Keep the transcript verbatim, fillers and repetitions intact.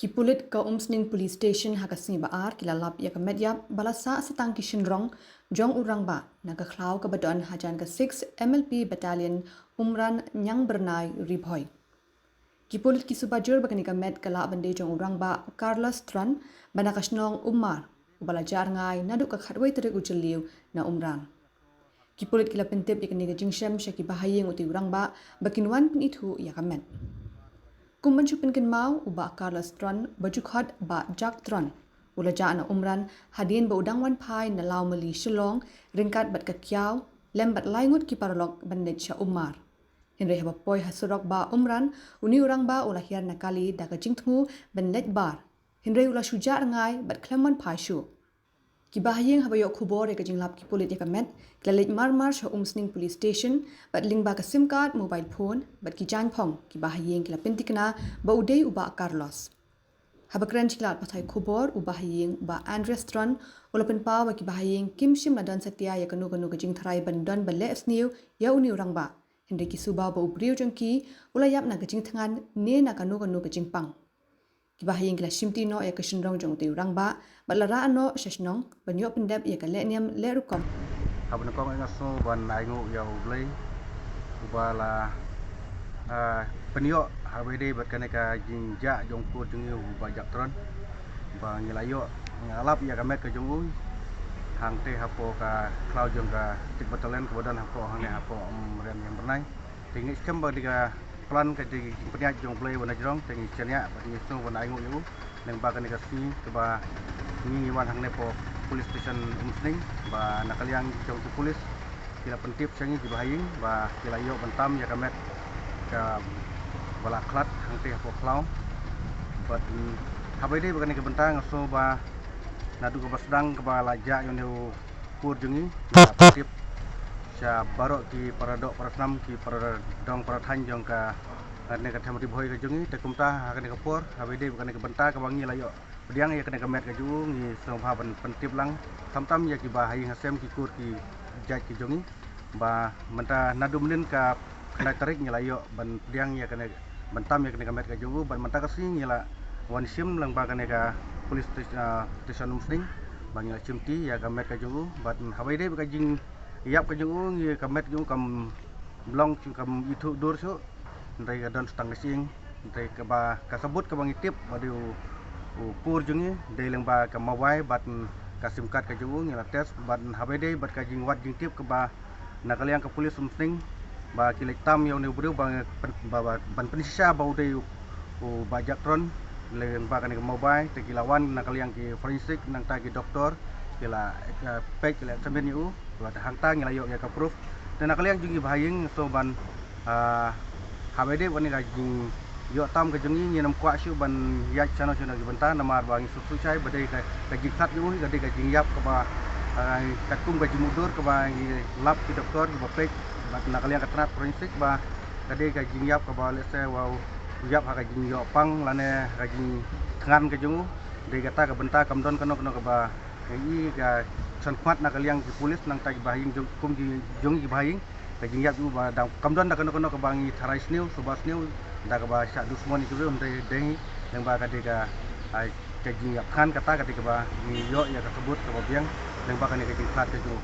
Ki pulit ka Umsning Police Station ha ka sngi ba ar ki la lap ïa ka met ïap ba la sah sa tang ki shynrong jong u rangbah na ka khlaw kaba don hajan ka six M L P Battalion Umran Ñiangbyrnai Ri Bhoi. Ki pulit ki suba jur ba kane ka met ka lah ban dei jong u rangbah Carlos Tron ba na ka shnong Ummar, uba la jah rngai naduh ka khatwei tarik u Jylliew na Umran. Ki pulit ki la pyntip ïa kane ka jingshem sha ki bahaïing utei u rangbah ba kin wan pynithuh ïa ka met. Kum ban shu pynkynmaw, u bah Carlos Tron, ba ju khot bah Jack Tron, u la jah na Umran hadien ba u dang wan phai na Lawmali Shillong ryngkat bad ka kiaw lem bad lai ngut ki paralok ban leit sha Ummar. Hynrei haba poi ha surok ba Umran, une u rangbah u la hiar na kali da ka jingthmu ban leit bar, hynrei u la shu jah rngai bad khlem wan phai shuh. Ki bahaïing haba ïoh khubor ïa ka jinglap ki pulit ïa ka met, ki la leit marmar sha Umsning Police Station bad lyngba ka sim card mobile phone bad ki jaiñphong, ki bahaïing ki la pynthikna ba u dei u bah Carlos. Haba kren sha ki lad pathai khubor, u bahaïing u bah Andreas Tron u la pynpaw ba ki bahaïing kim shym la don satia ïa kano kano ka jingtharai ban don ba leh sniew ïa une u rangbah, hynrei ki suba ba u briew jong ki u la ïap na ka jingthngan ne na kano kano ka jingpang. Ki bahaïing ki la shimti noh ïa ka shynrong jong utei u rangbah bad la rah noh sha shnong ban ïoh pyndep ïa ka lehniam lehrukom. Haba nyngkong nga sngew ban ainguh ïa U Blei uba la, ah, pynïoh haba ïadei bad kane ka jingjah jong u kur jong ngi u bah Jack Tron, ba ngi la ïoh, ngi la lap ïa ka met ka jong u hangtei hapoh ka khlaw jong ka Sixth Battalion kaba don hapoh hangne hapoh Umran Ñiangbyrnai. Te ngi ngeit skhem ba dei ka plan, ka dei ka jingpynïaid jong U Blei uba na jrong, te ngi shaniah bad ngi sngew ban ainguh ïa u lyngba kane ka sngi kaba ngi ngi wan hangne hapoh Police Station Umsning ba na ka liang jong ki pulit ki la pyntip sha ngi ki bahaïing ba ki la ïoh ban tam ïa ka met kaba la khlad hangtei hapoh khlaw. Bad, mm, haba ïadei bad kane ka bynta nga sngew ba naduh kaba sdang kaba la jah ïa une u kur jong ngi, ngi la pyntip sha baroh ki para doh para snam, ki para dong para thaiñ jong ka, kane ka them Ri Bhoi ka jong ngi. Te kumta ha kane ka por haba ïadei bad kane ka bynta kaba ngi la ïoh pdiang ïa kane ka met ka jong u, ngi sngewbha ban pyntip lang tam tam ïa ki bahaïing hasem, ki kur ki jait ki jong ngi, ba mynta naduh mynnin ka khyndai tarik ngi la ïoh ban pdiang ïa kane, ban tam ïa kane ka met ka jong u, bad mynta ka sngi ngi la wan shim lyngba kane ka police station, ah, station Umsning, ba ngi la shimti ïa ka met ka jong u. Bad haba ïadei bad ka jingïap ka jong u, ngi, ka met ka jong u kam long, kam ithuh dur shuh, hynrei ka don sa tang ka shyieng. Hynrei kaba, ka sabut kaba ngi tip ba dei u, u kur jong ngi, dei lyngba ka mobile bad ka sim card ka jong u, ngi la test. Bad haba ïadei bad ka jingwad jingtip kaba na ka liang ka police Umsning ba ki leit tam ïa une u briew ba, ba, ba, ban pynshisha ba u dei u, u bah Jack Tron, lyngba kane ka mobile, te ki la wan na ka liang ki forensic, nangta ki doktor ki la, eh, peit, ki la examine ïa u, bad hangta ngi la ïoh ïa ka proof. Te na ka liang jong ngi bahaïing, sngew ban, ah, haba ïadei bad kane ka jingïoh tam ka jong ngi, ngim kwah shuh ban ïaid shano shano ki bynta, namar ba ngi sngewthuh shai ba dei ka, ka jingkhlad jong u, ka dei ka jingïap kaba, ah, katkum ka jingmutdur kaba ngi lap ki doktor kiba peit na ka liang ka tnat forensic ba ka dei ka jingïap kaba, let's say, wow, ïap ha ka jingïoh pang lane ha ka jingthngan ka jong u. Dei kata ka bynta, kam don kano kano kaba, ka i ka shon khmat na ka liang ki police nangta ki bahaïing jong, kum ki jong ki bahaïing, ka jingïap jong u ba dang kam don da kano kano kaba ngi tharai sniew, suba sniew da kaba shah dusmon ïa ki briew, hynrei dei, lyngba ka dei ka, ah, ka jingïap thngan kata ka dei kaba ngi ïoh ïa ka sabut kaba biang lyngba kane ka jingkhlad ka jong u.